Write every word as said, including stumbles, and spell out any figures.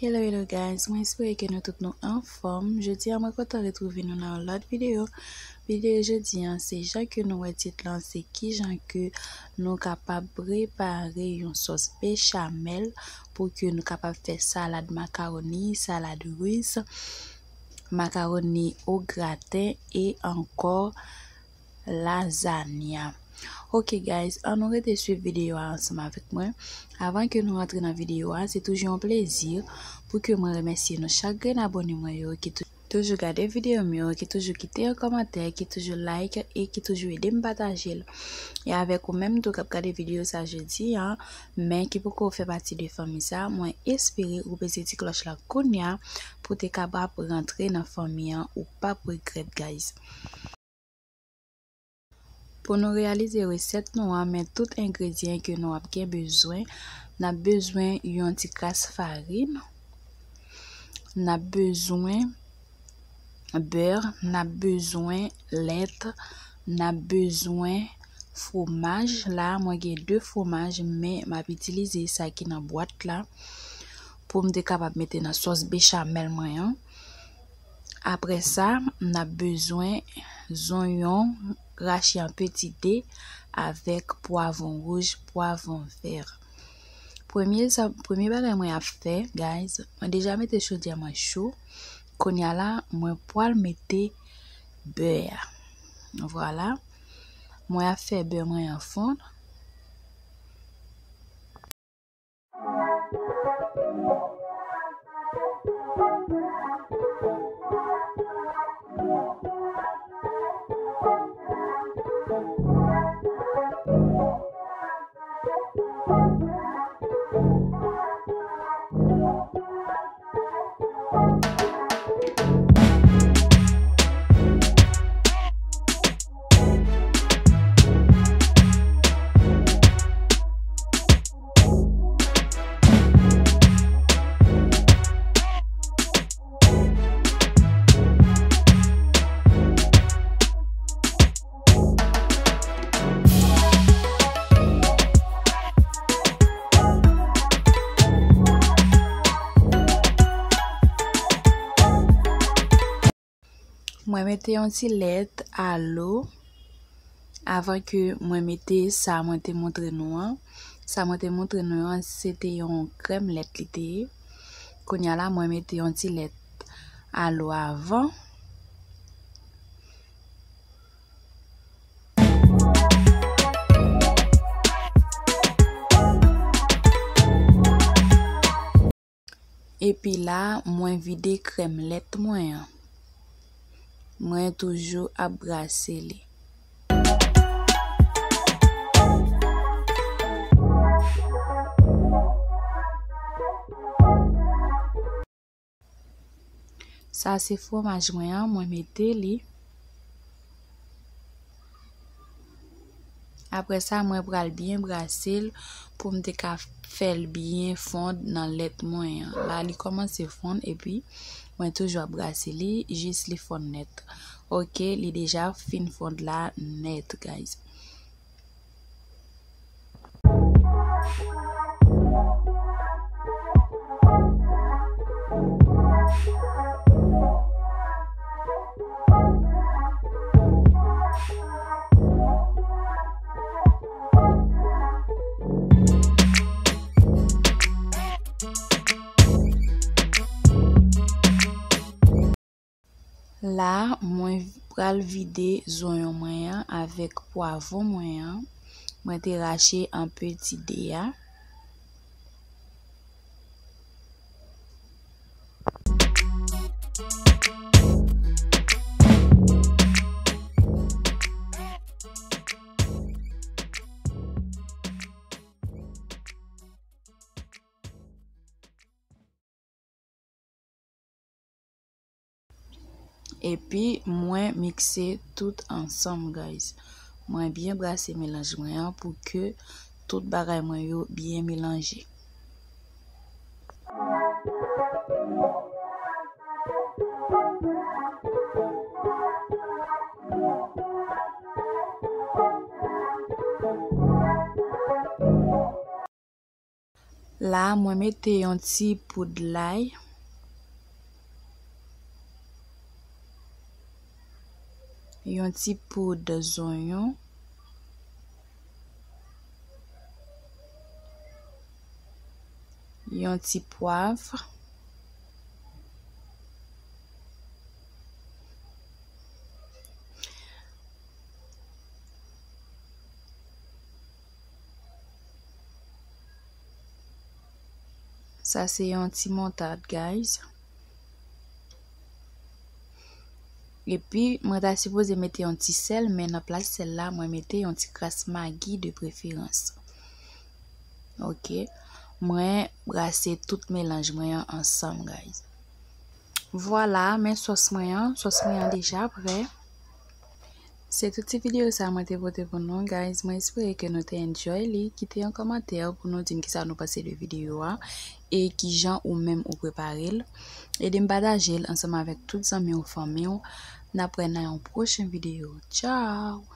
Hello, hello guys, mwen espere ke nou tout nou anfòm. Jodi a mwen kontan retwouve nou nan yon lòt videyo. Videyo jodi a se jan ke nou wè tit lan, se kijan ke nou kapab prepare yon sòs bechamel pou ke nou kapab fè salad makaroni, salad ris, makaroni o graten e ankò lazanya. Ok guys, ann nou rete swiv videyo a ansanm avèk mwen. Avan ke nou rantre nan videyo a, se toujou yon plezi pou ke mwen remèsye nou chak grenn abòne mwen yo ki tou- toujou gade videyo m yo, ki toujou kite yon kòmantè, ki toujou like e ki toujou ede m pataje l. E avèk ou menm tou k ap gade videyo sa jodi a, men ki poko fè pati de fanmi sa, mwen espere ou peze ti klòch la kounye a pou te kapab rantre nan fanmi an, ou p ap regrèt guys. Pou nou reyalize resèt nou an, men tout engredyan ke nou ap gen bezwen, n ap bezwen yon ti kras farin, n ap bezwen bè, n ap bezwen lèt, n ap bezwen fwomaj. La a, mwen gen de fwomaj, men m ap itilize sa ki nan bwat la pou m te kapab mete nan sòs bechamel mwen an. Apre sa, n ap bezwen zonyon rache an peti de avèk pwavwon wouj, pwavwon vè. Premye sa, premye bagay mwen ap fè, guys, mwen deja mete chodyè mwen cho. Kounye a la, mwen pral mete bè a. Vwala. Mwen ap fè bè mwen an fonn. Mwen mete yon ti lèt alo avan ke mwen mete sa mwen te montre nou an. Sa mwen te montre nou an, se te yon krèm lèt li te ye. Kounye a la, mwen mete yon ti lèt alo avan. Epi la, mwen vide krèm lèt mwen an. Mwen toujou ap brase li. Sa se fwomaj mwen an, mwen mete li. Apre sa, mwen pral byen brase l pou m te ka fè l byen fonn nan lèt mwen an. La, li kòmanse fonn epi mwen toujou ap brase li jis li fonn nèt. Ok, li deja fin fonn la nèt, guys. La, mwen pral vide zonyon mwen an avèk pwavwon mwen an. Mwen te rache an peti de a. Epi mwen mikse tout ansanm, guys. Mwen byen brase melanj mwen an pou ke tout bagay mwen yo byen melanje. La, mwen mete yon ti poud lay, yon ti poud zonyon, yon ti pwav. Sa se yon ti moutad, guys. Epi, mwen ta sipoze mete yon ti sèl, men nan plas sèl la, mwen mete yon ti kras Maggi de preferans. Ok. Mwen brase tout melanj mwen an ansanm, guys. Vwala, men sòs mwen an, sòs mwen an deja prè. Se tout ti videyo sa mwen te pote pou nou, guys. Mwen espere ke nou te enjoy li. Kite yon kòmantè pou nou di m kisa nou panse de videyo a e kijan ou menm ou prepare l. Ede m pataje l ansanm avèk tout zanmi w, fanmi w. N ap wè nan yon pwochen videyo. Tchao!